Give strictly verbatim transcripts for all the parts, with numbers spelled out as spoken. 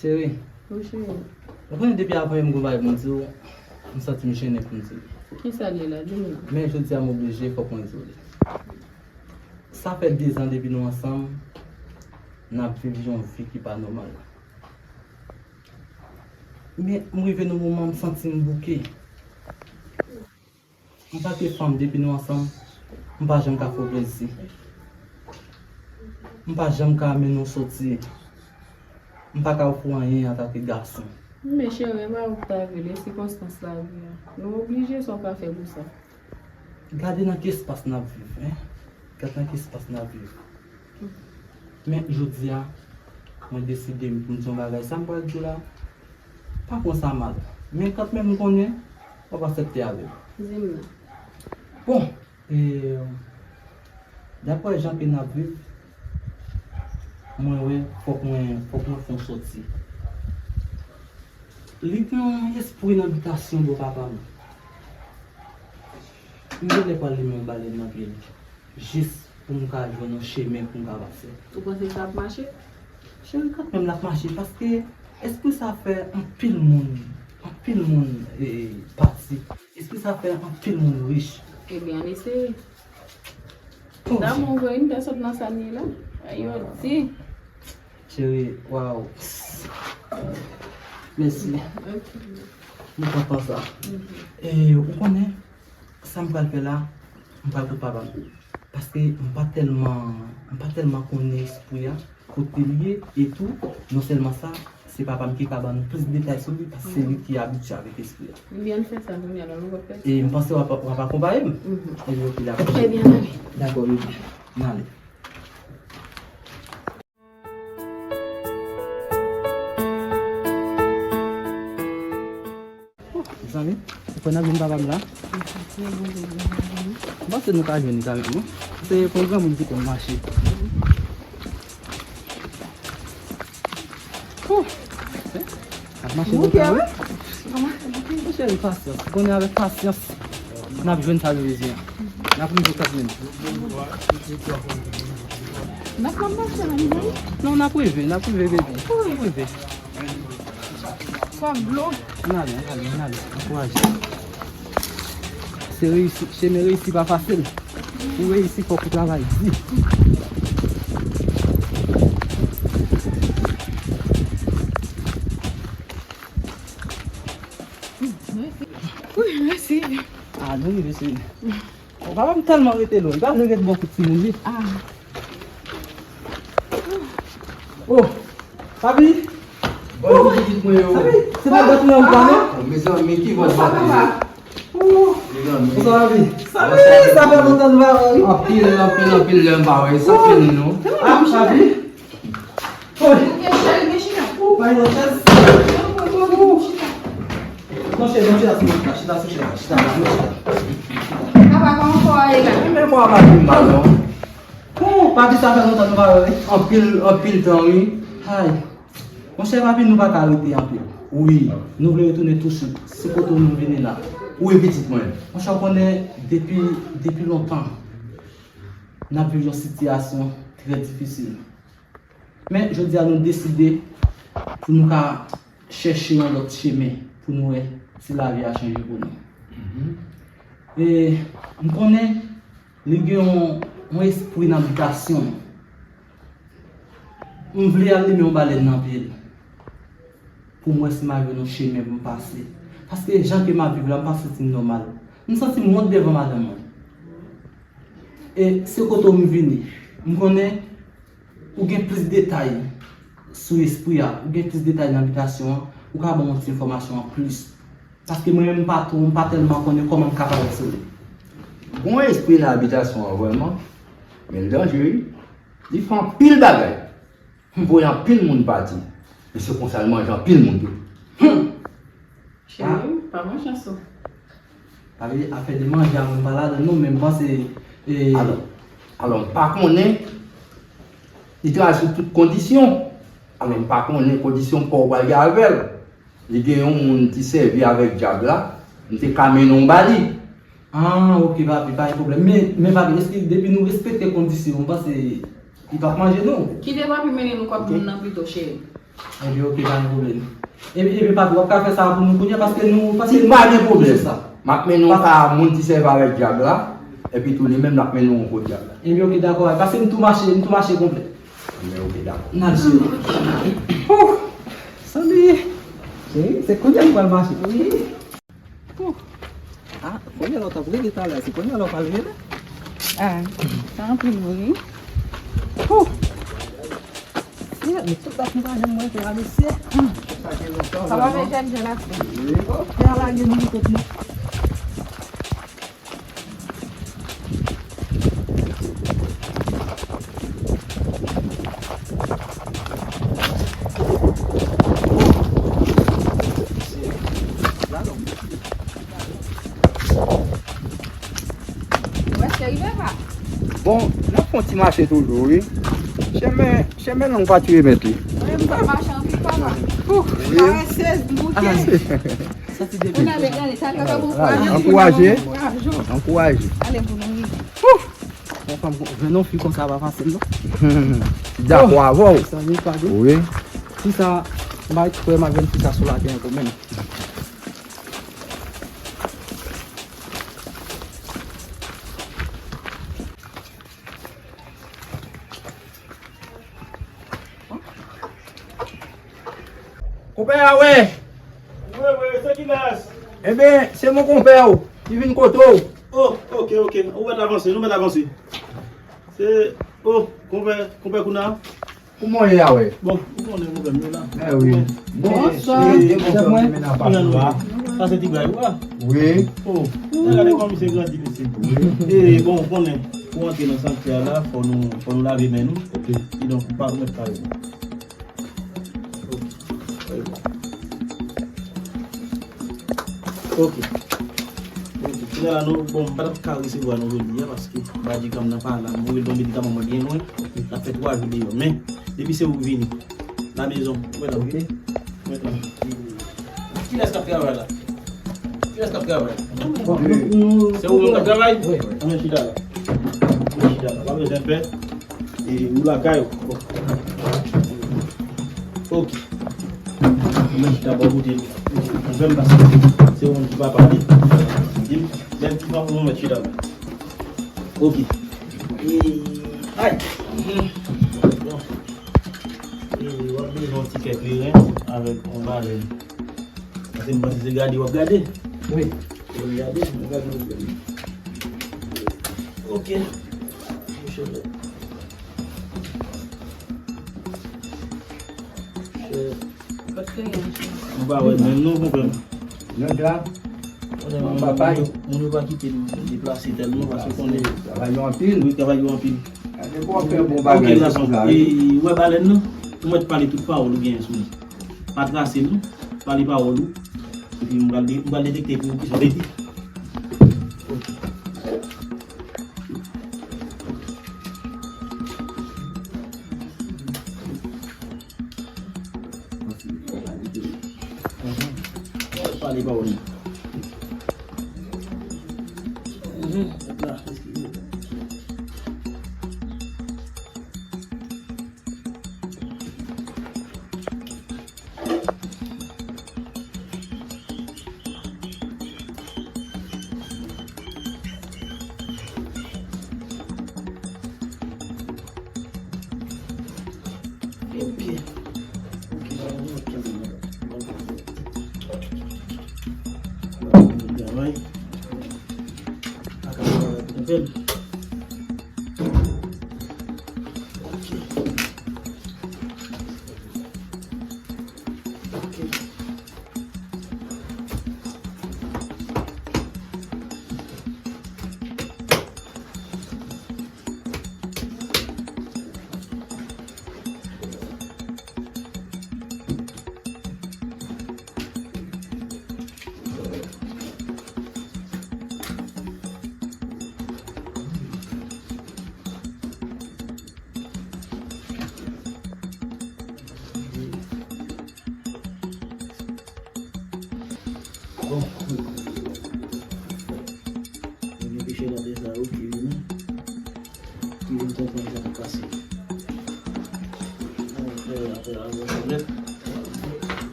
Cheri. Wi, cheri. Ou konnen depi avan yè m gon bagay pou m di w, m santi m jennen pou m di w. Kisa l ye la? Di m non. Men jodi a m oblije, fòk mwen di w li. Sa fè dezan depi nou ansanm, n ap viv yon vi ki pa nòmal. Men m rive nan moman m santi m bouke. Antanke fanm, depi nou ansanm, m pa janm ka fè w plezi. M pa janm ka mennen w soti. M pa ka ofri w anyen antanke gason. Men cheri, e pa ou ki ta vle, e sikonstans lavi a. Nou oblije, sa w ka fè pou sa. Gade nan ki espas n ap viv, en. Gade nan ki espas n ap viv. Men jodi a, mwen deside m pou m di yon bagay, sa m pral di w la, pa pran sa mal. Men kanmenm m konnen w ap aksepte avè m. Di m non. Bon, e, daprè jan ke n ap viv, mwen wè fòk mwen, fòk mwen fè yon sòti. Li gen yon espri nan bitasyon bò papa m. M genlè pral limen yon balèn nan pye l. Jis pou m ka jwenn yon chemen pou m ka pase. Ou panse sa ap mache? Cheri, kanmenm l ap mache, paske espri sa fè anpil moun, anpil moun, e, pati. Espri sa fè anpil moun rich. Ebyen, ann eseye. Damou vre, m te sot nan sa n ye la. Ay, yo di. Cheri, waw. Mèsi. Ok. M kontan sa. Mhm. E, ou konnen, sa m pral fè la, m pral kot papa m. Paske m pa tèlman, m pa tèlman konnen espri a, kote l ye, e tou, non sèlman sa, se papa m ki ka ban nou plis detay sou li, paske se li ki abitye avèk espri a. Ebyen, ann fè sa kounye a, nan nenpòt pèsonn. E m panse w ap, w ap akonpaye m? Mhm. Ebyen, oke, dakò. Trè byen, ale. Dakò, bebe. N ale. Mezanmi, ou kwè n ap jwenn papa m la? M panse nou ka jwenn li kanmenm, non? Se pou yon granmoun ki konn mache. N ap mache lontan, wi. Monchè, pasyans. Ou konnen avèk pasyans, n ap jwenn sa nou bezwen an. N ap rive kanmenm. N ap mache la, mezanmi. Non, n ap rive, n ap rive, bebe. N ap rive. Sa dlo. Ann ale, ann ale, ann ale. Ankouraje. Se reyisi, chemen reyisi pa fasil. Pou reyisi, fòk ou travay di. Wi, mèsi. Ah, nou rive, cheri. Bon, papa m tèlman rete lwen, li pa vle ret bò kout timoun li. Ah. Oh, papi. Bon, pitit mwen yo. Papi, se pa gòt mwen ou pa non? Oh, mezanmi, ki vant vant li ye? Oh. Mezanmi. Bonswa, papi. Salut, sa fè lontan nou pa wè, wi. Anpil, anpil, anpil lè m pa wè. Sa fini, non? Ah, papi. Oy. Ou gen chèl, gen chita. Ou pa gen chèz. Monchè, monchè, chita sou chèz la, chita sou chèz la, chita la, chita. Papa, kòman kò a ye la? Men kò a pa pi mal, non. Bon, papi, sa fè lontan nou pa wè, wi. Anpil, anpil tan, wi. Hay. Monchè, papi, nou pa ka rete anpil. Wi, nou vle retounen tousuit. Se kote nou vini la. Wi, pitit mwen. Monchè, ou konnen, depi, depi lontan, n ap viv yon sitiyasyon trè difisil. Men, jodi a, nou deside pou nou ka chèche yon lòt chemen pou nou wè si lavi a chanje pou nou. Mhm. E m konnen li gen yon, yon espri nan bitasyon. M vle al limen yon balèn nan pye l. Pou m wè si m a jwenn yon chemen pou m pase. Paske jan ke m ap viv la, m pa santi m nòmal. M santi m wont devan madanm mwen. E se kote w m vini. M konnen ou gen plis detay sou espri a, ou gen plis detay nan bitasyon an, ou ka ban m yon ti enfòmasyon an plis. Paske mwen menm m pa twò, m pa tèlman konnen kòman m ka parèt sou li. Bon, espri nan abitasyon an vrèman, men l danjere, wi. Li fè anpil bagay. M voye anpil moun pati. E se konsa l manje anpil moun tou. Hum! Cheri, pa pran chans ou. Sa vle di afè de manje a mwen pa ladan l non, men m panse, e, Alò, alò, m pa konnen, li travay sou tout kondisyon. Alò, m pa konnen kondisyon pa w pral gen avè l. Li gen yon moun ki sèvi avèk dyab la, m te ka mennen w ba li. Ah, ok, papi, pa gen pwoblèm. Men, men, papi, èske depi nou respekte kondisyon, ou panse li p ap manje nou? Kite papi mennen nou kot moun nan pito, cheri. Ebyen, ok, pa gen pwoblèm. Ebyen, ebyen, papi, w ap ka fè sa pou nou kounye a, paske nou, paske nou pa gen pwoblèm. Sa. M ap mennen w ka moun ki sèvi avèk dyab la, epi tou li menm l ap mennen w kot dyab la. Ebyen, ok, dakò, paske m tou mache, m tou mache konplè. Ebyen, ok, dakò. N al, cheri. Ouh! Sanble, cheri, se kounye a nou pral mache. Wi. Huh. Ah, kounye a lò t ap rele talè, se kounye a lò pral rele. Ah, sa anpil vre. Huh. Met tout dat nou pa janm mwen fè a mesye. Sa gen lontan. Sa pa fè jèn jèn ase. Wi. Fè a lage nou kot nou. Ou prèske rive, pa? Bon, n ap fè yon ti mache toujou, wi. Chemen, chemen long pa tiye mèt li. Wi, m pa mache anpil, papa. Ouh, wi. Parèsez, bouke. Santi depi. Ou nan met gade, sa kaka pou ankouraje. Ankouraje. Ale pou nou rive. Yon fanm kon, jwenn yon fi konsa pa fasil, non. Dakò avè w. Sa vle pa di. Wi. Fi sa, m pa kwè m ap jwenn fi sa sou latè ankò menm. Konpè a wè. Wi, wi, se kilès? Ebyen, se mon konpè w ki vin kote w. Oh, ok, ok. Ou mèt avanse, nou mèt avanse. Se, oh, konpè, konpè Kouna. Kouman w ye a wè? Bon, ou konnen konpè m yo la. Eh wi. Bon, se de konpè m ki mennen an pase la. Sa se ti bray ou a? Wi. Oh, gade kòman misye grandi, mesye. Wi. E bon, ou konnen, pou antre nan sanktyè a la, fò nou, fò nou lave men nou. Ok. Kidonk, ou pa remèt kare nou. Ok. Ok. Kounye a la, nou, bon, m pa t ap ka resevwa nou jodi a, paske badjikam nan pa la. M voye l nan medikaman mwen byen lwen. L ap fè twa jou deyò. Men, depi se ou k vini, la maison, ou mèt la, ok? Ou mèt la. Kilès k ap travay la? Kilès k ap travay? Se ou menm k ap travay? Wi, wi. Ann chita la. Ann chita la. Pa bezwen pè. E ou lakay ou. Ok. Mwen chita bò kote nou. Mwen fè m pase. Se ou menm ki papa li. Di m, lè m ki papa mwen mèt chita la. Ok. E, ay. Bon. E w ap bezwen yon ti kè kleren avèk yon balèn. Paske m panse se gade w ap gade. Wi. Se gade, m gade w ap gade. Ok. Mouche. Mouche. Ou pa wè menm non, konpè m. Nèg la. Konnen moun, moun yo pa kite nou deplase tèlman paske konnen travay yo anpil. Wi, travay yo anpil. Gade pou w fè bon bagay sou la, wi. E, ou wè balèn nan? Ou mèt pale tout pawòl ou genyen sou li. Pa trase l non. Pale pawòl ou. Epi m pral de-, m pral detekte pou ou ki sou depi. Pale pawòl ou. Ok. Ok, la, nou mèt kenbe, madam. Bon travay. Ak travay pou nou fè l. Ok. Ok. Bon. Mwen gen peche la deja, wi, ki vini. Ki vin konprann sa k ap pase. Mwen fè apèl avè w nèt.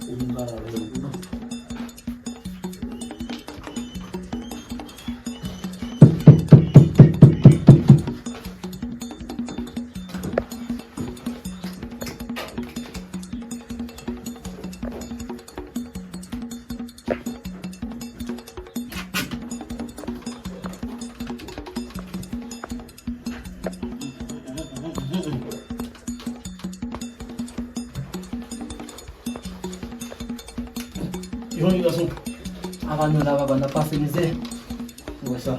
Ou vin pale avè yo pou mwen. Jwenn gason. Apa nou la, papa, n ap pase mizè. Ou wè sa?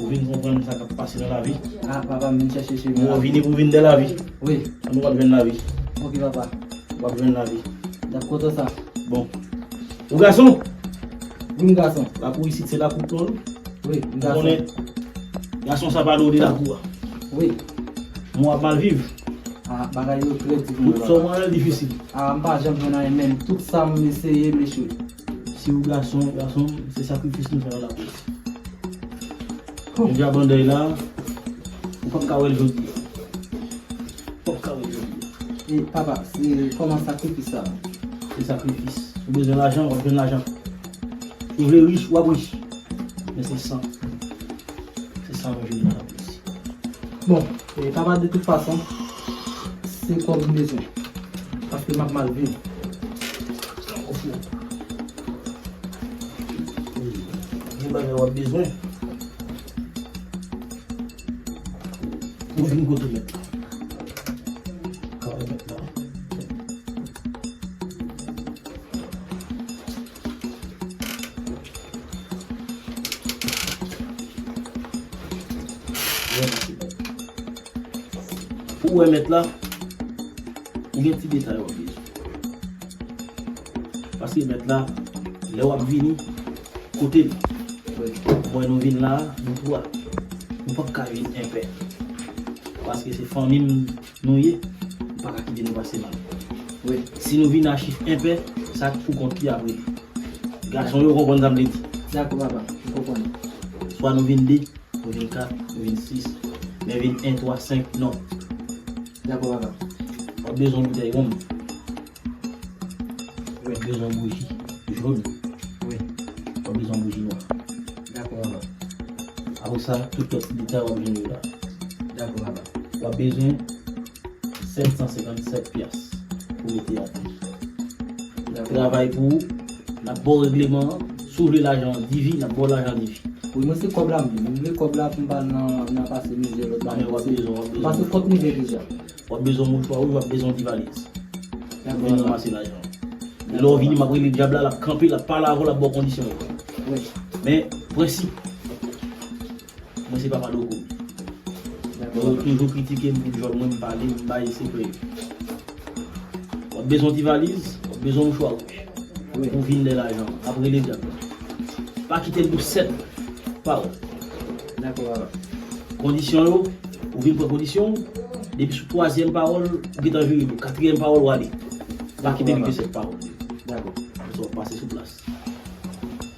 Ou vin konprann sa k ap pase nan lavi. Ah, papa, m vin chèche chemen. Ou vini pou vin de lavi. Wi. An nou w ap jwenn lavi. Ok, papa. W ap jwenn lavi. N ap kontan sa. Bon. Ou gason? Wi, m gason. Lakou isit se lakou klon. Wi, m gason. Ou konnen, gason sa pa dwe de lakou a. Wi. Mwen w ap mal viv. Ah, bagay yo trè di pou mwen, papa. Tout sa w pale difisil. Ah, m pa janm jwenn anyen menm. Tout sa m eseye, m echwe. Si w gason, gason, se sakrifis nou fè nan lakou. Ou vya bandèy la, ou p ap ka wè l jodi a. Ou p ap ka wè l jodi a. E papa, se kòman sakrifis sa? Se sakrifis. Ou bezwen lajan, w ap jwenn lajan. Ou vle rich, w ap rich. Men se san. Se san nou jwenn nan lakou isi. Bon, e papa, de tout fason, se kòb m bezwen. Paske m ap mal viv. Gen bagay w ap bezwen. Ou vin kote mèt la. Kaway mèt la. Pou w wè mèt la, ou gen ti detay w ap bezwen. Paske mèt la, lè w ap vini, kote l. Mwen nou vin la, nou twa. Nou p ap ka vin enpè. Paske se fanmi m nou ye, nou pa ka kite nou pase mal. Wi. Si nou vin a chif enpè, sa pou kont li apre. Gason yo konprann sa m vle di. Dakò, papa. M konprann. Swa nou vin de, nou vin kat, nou vin sis. Men vin en, twa, senk, non. Dakò, papa. W ap bezwen yon boutèy wonm. Wi. W ap bezwen yon bouji jòn. Wi. W ap bezwen yon bouji nwa. Dakò, papa. Apre sa, tout lòt detay w ap jwenn yo la. Dakò, papa. W ap bezwen sèt san senkannsèt pyas pou mete atè. Dakò. Travay pou ou, n ap ba w regleman an. Si w vle lajan an divi, n ap ba w lajan divi. Wi, mwen se kòb la m vle. Mwen vle kòb la pou m pa nan, nan pase mizè lòt bagay. Men w ap bezwen, w ap bezwen. M pase twòp mizè deja. W ap bezwen mouchwa wouj, w ap bezwen ti valiz. Dakò. Vin ranmase lajan. Lè w vini, m ap rele dyab la, l ap kanpe, l ap pale avè w, l ap ba w kondisyon yo. Wi. Men, prensip, mwen se papa Doko. Dakò. Yo toujou kritike m pou djòl mwen, m pale, m bay sekrè yo. W ap bezwen ti valiz, w ap bezwen mouchwa wouj. Wi. Pou vin de lajan, ap rele dyab la. Pa kite l pou sèt pawòl. Dakò, papa. Kondisyon yo, ou vin pran kondisyon w, depi sou twazyèm pawòl, ou gentan vire pou katriyèm pawòl, w ale. Pa kite li gen sèt pawòl. Dakò. Konsa w ap pase sou plas.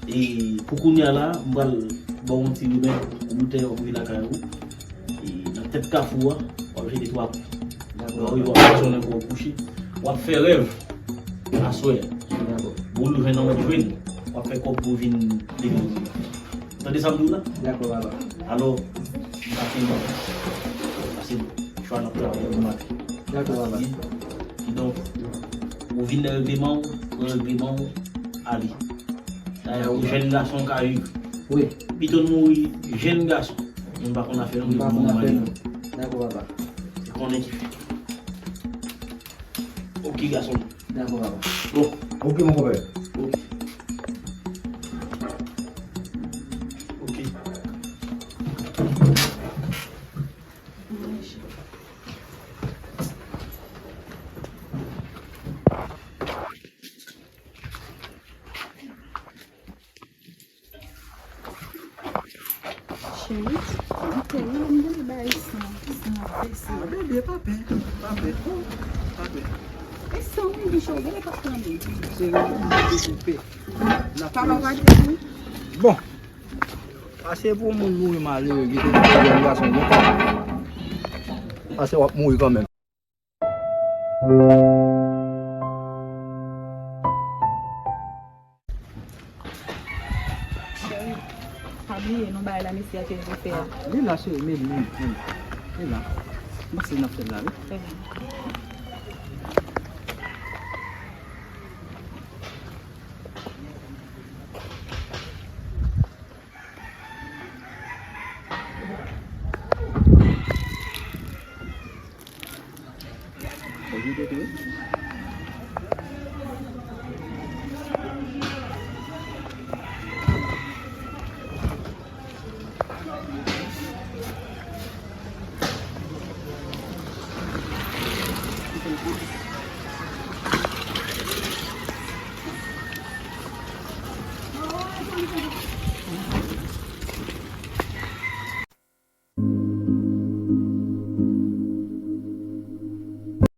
E pou kounye a la, m pral ba w yon ti remèd, yon boutèy w ap rive lakay ou. E nan tèt kafou a, w ap jete twa kou. Dakò. Lè w rive, w ap fonksyone pou w kouche. W ap fè rèv aswè a. Dakò. Boul ou jwenn nan w ap jwenn. W ap fè kòb pou w vin legliz. Ou tande sa m di w la? Dakò, papa. Alò, sa se, sa se chwa n ap travay pou maten. Dakò, papa. Kidonk, ou vin nan regleman w, pran regleman w, ale. Dayè, ou jèn gason ka viv. Wi. Pito n mouri jèn gason. Nou pa konn afè nou, nou pa konn afè nou. Dakò, papa. Se konnen ki fè. Ok, gason. Dakò, papa. Bon. Ok, mon konpè. Ok. Ok. Cheri, goute, wi, m vle bay san, san ap vèse. Ah, bebe, pa pè, pa pè, oh, pa pè. E san, wi, Michel, gade pa tann. Cheri, m te koupe. Papa pa te wi. Bon. Pase pou moun mouri malere, kite pou jèn gason gen pa. Pase w ap mouri kanmenm. Cheri, pa bliye non bagay la mesye a te vle fè a. Ah, li la, cheri, men, men, men. Li la. M panse n ap fè l la, wi. Trè byen.